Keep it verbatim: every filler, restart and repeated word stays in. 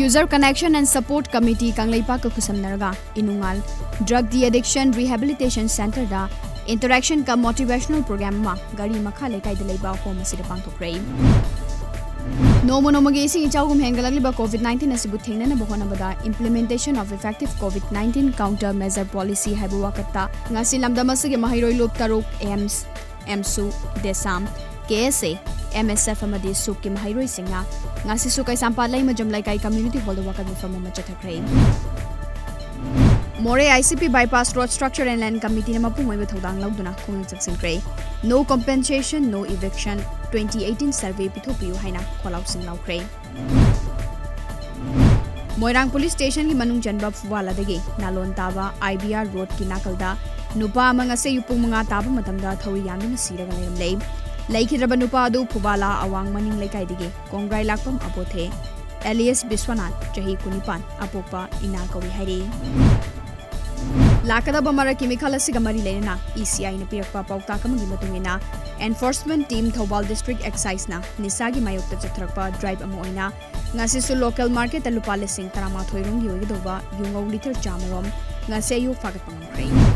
User Connection and Support Committee ꯀꯪꯂꯩꯄꯥꯛꯀ ꯈꯨꯠꯁꯝꯅꯔꯒ ꯏꯅꯨꯉꯥꯜ Drug De-Addiction Rehabilitation Centreꯗ interaction cum motivational program ꯑꯃ ꯒꯥꯔꯤ ꯃꯈꯥ ꯂꯩꯀꯥꯏꯗ ꯂꯩꯕ ꯍꯣꯝ ꯑꯁꯤꯗ ꯄꯥꯡꯊꯣꯛꯈ꯭ꯔꯦ꯫ ꯅꯣꯡꯃ ꯅꯣꯡꯃꯒꯤ ꯏꯁꯤꯡ ꯏꯆꯥꯎꯒꯨꯝ ꯍꯦꯟꯒꯠꯂꯛꯂꯤꯕ COVID nineteen ꯑꯁꯤꯕꯨ ꯊꯦꯡꯅꯅꯕ ꯍꯣꯠꯅꯕꯗ Implementation of Effective COVID nineteen Counter Measure Policy ꯍꯥꯏꯕ ꯋꯥꯀꯠꯇ ꯉꯁꯤ ꯂꯝꯗꯝ ꯑꯁꯤꯒꯤ ꯃꯍꯩꯔꯣꯏ ꯂꯨꯞ ꯇꯔꯨꯛ, AIIMS, AMSU, DESAM, KSA, MSF ꯑꯃꯗꯤ SUPꯀꯤ ꯃꯍꯩꯔꯣꯏꯁꯤꯡꯅ ꯉꯁꯤꯁꯨ ꯀꯩꯁꯥꯝꯄꯥꯠ ꯂꯩꯃꯖꯝ ꯂꯩꯀꯥꯏ community hallꯗ ꯋꯥꯀꯠ ꯃꯤꯐꯝ ꯑꯃ ꯆꯠꯊꯈ꯭ꯔꯦ꯫ ꯃꯣꯔꯦ ICP Bypass Road Structure and Land Committeeꯅ ꯃꯄꯨꯡ ꯑꯣꯏꯕ ꯊꯧꯗꯥꯡ ꯂꯧꯗꯨꯅ ꯈꯣꯡꯖꯪ ꯆꯪꯁꯤꯟꯈ꯭ꯔꯦ꯫ No compensation, no eviction, twenty eighteen survey ꯄꯤꯊꯣꯛꯄꯤꯌꯨ ꯍꯥꯏꯅ ꯈꯣꯜꯂꯥꯎꯁꯤꯡ ꯂꯥꯎꯈ꯭ꯔꯦ꯫ ꯃꯣꯏꯔꯥꯡ Police Stationꯒꯤ ꯃꯅꯨꯡ ꯆꯟꯕ ꯐꯨꯕꯥꯂꯥꯗꯒꯤ ꯅꯥꯂꯣꯟ ꯇꯥꯕ IBR Roadꯀꯤ ꯅꯥꯀꯜꯗ ꯅꯨꯄꯥ ꯑꯃ ꯉꯁꯤ ꯑꯌꯨꯛ ꯄꯨꯡ ꯃꯉꯥ ꯇꯥꯕ ꯃꯇꯝꯗ ꯊꯧꯔꯤ ꯌꯥꯟꯗꯨꯅ ꯁꯤꯔꯒ ꯂꯩꯔꯝꯂꯦ꯫ ꯂꯩꯈꯤꯗ꯭ꯔꯕ ꯅꯨꯄꯥ ꯑꯗꯨ ꯐꯨꯕꯥꯂꯥ ꯑꯋꯥꯡ ꯃꯅꯤꯡ ꯂꯩꯀꯥꯏꯗꯒꯤ ꯀꯣꯡꯒ꯭ꯔꯥꯏ ꯂꯥꯛꯄꯝ ꯑꯕꯣꯊꯦ, alias ꯕꯤꯁ꯭ꯋꯥꯅꯥꯊ, ꯆꯍꯤ ꯀꯨꯟꯅꯤꯄꯥꯟ, ꯑꯄꯣꯛꯄ ꯏꯅꯥ ꯀꯧꯏ ꯍꯥꯏꯔꯤ꯫ ꯂꯥꯛꯀꯗꯕ ꯃꯔꯛꯀꯤ ꯃꯤꯈꯜ ꯑꯁꯤꯒ ꯃꯔꯤ ꯂꯩꯅꯅ ECIꯅ ꯄꯤꯔꯛꯄ ꯄꯥꯎꯇꯥꯛ ꯑꯃꯒꯤ ꯃꯇꯨꯡ ꯏꯟꯅ, Enforcement Team ꯊꯧꯕꯥꯜ District Exciseꯅ ꯅꯤꯁꯥꯒꯤ ꯃꯥꯌꯣꯛꯇ ꯆꯠꯊꯔꯛꯄ drive ꯑꯃ ꯑꯣꯏꯅ ꯉꯁꯤꯁꯨ local marketꯇ ꯂꯨꯄꯥ ꯂꯤꯁꯤꯡ ꯇꯔꯥꯃꯥꯊꯣꯏ ꯔꯣꯝꯒꯤ ꯑꯣꯏꯒꯗꯧꯕ ꯌꯨꯉꯧ litre ꯆꯥꯃ ꯔꯣꯝ ꯉꯁꯤ ꯑꯌꯨꯛ ꯐꯥꯒꯠꯄ ꯉꯝꯈ꯭ꯔꯦ꯫